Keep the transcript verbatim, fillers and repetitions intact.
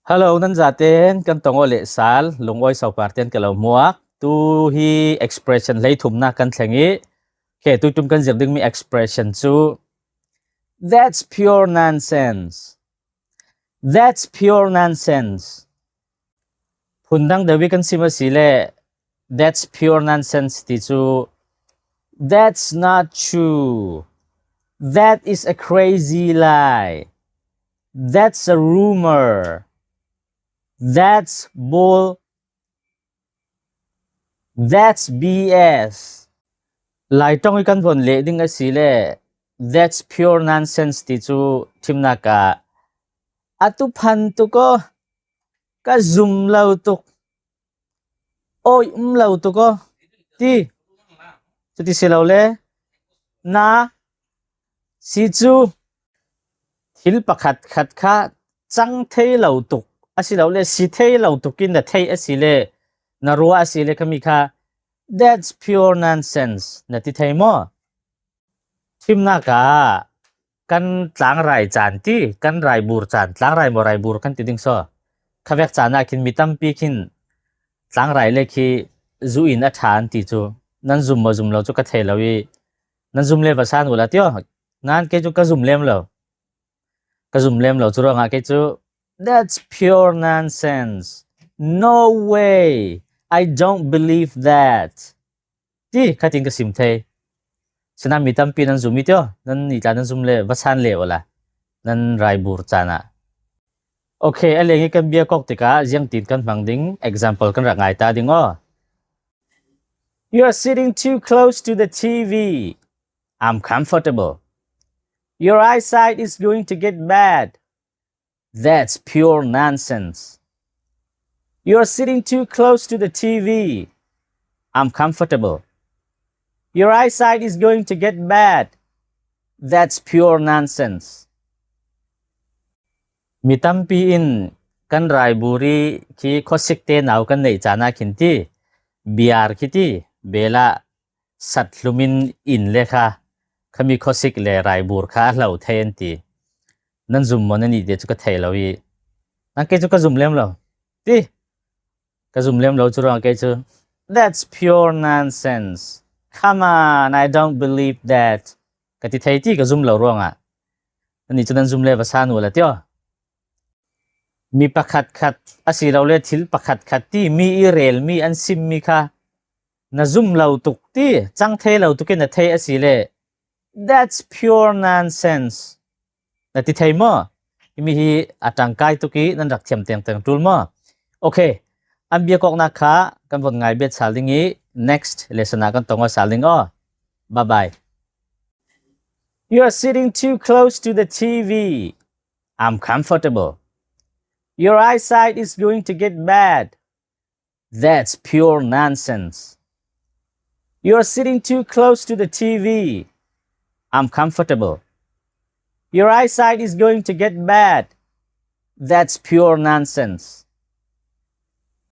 Hello, nan zate, kan tongo le sal, lungawi sawpar ten ka lo hmuak. Tu hi expression hlei thumna kan thleng i. Khe tu tum kan zir ding mi expression chu. That's pure nonsense. That's pure nonsense. Phun dang deu i kan sim a si le, that's pure nonsense ti chu. That's not true. That is a crazy lie. That's a rumor. That's bull. That's B S. Lai tawng i kan von le ding a si le, that's pure nonsense ti chu thimna ka. A tu phan tu ko, ka zum lo tuk. Oi, um lo tu ko. Ti. Chu ti si lo le. Na. Si chu. Thil pakhat khat kha chang thei lo tuk. A si lo le, si thei lo tuk in na thei a si le. Na ruo a si le ka mi kha. That's pure nonsense. Na ti thei maw? Thimna ka, kan tlangrai chan ti, kan rai bur chan, tlangrai maw rai bur kan ti ding saw. Kha vek chana khin mi tampi khin tlangrai le khi zu in a tha an ti chu. Nan zum maw zum lo chu ka thei lo i. Nan zum le va san u la tio. Nan kei chu ka zum lem lo. Ka zum lem lo chu ruong a kei chu. That's pure nonsense. No way. I don't believe that. Ti khatin ka sim thei. Sina mi tampi nan zum i tio, nan ni tla nan zum le, va san le u la. Nan rai bur chana. Okay, a leng i kan biak kawk tika, ziang tin kan hmang ding, example kan rak ngai ta ding aw. You are sitting too close to the T V. I'm comfortable. Your eyesight is going to get bad. That's pure nonsense. You're sitting too close to the T V. I'm comfortable. Your eyesight is going to get bad. That's pure nonsense. Mi tampi in kan rai bur i khi khawsik te nau kan nei chana khin ti, biar khi ti, bela sat hlumin in le kha, kha mi khawsik le rai bur kha a hlau thei an ti. Nan zum maw nan ni te chu ka thei lo i. Nan kei chu ka zum lem lo. Ti. Ka zum lem lo chu ruong kei chu. That's pure nonsense. Come on, I don't believe that. Ka ti thei ti ka zum lo ruong a. Nan ni chu nan zum le va san u la tio. Mi pakhat khat, a si lo le thil pakhat khat ti mi i rel mi an sim mi kha. Na zum lo tuk ti, chang thei lo tuk i na thei a si le. That's pure nonsense. Na ti thei maw? I mi hi a tangkai tuk i nan rak thiam teng teng tul maw? Okay. An biak kawkna kha kan von ngai bet sal ding i next lesson a kan tongo sal ding aw. Bye bye. You are sitting too close to the T V. I'm comfortable. Your eyesight is going to get bad. That's pure nonsense. You're sitting too close to the T V. I'm comfortable. Your eyesight is going to get bad. That's pure nonsense.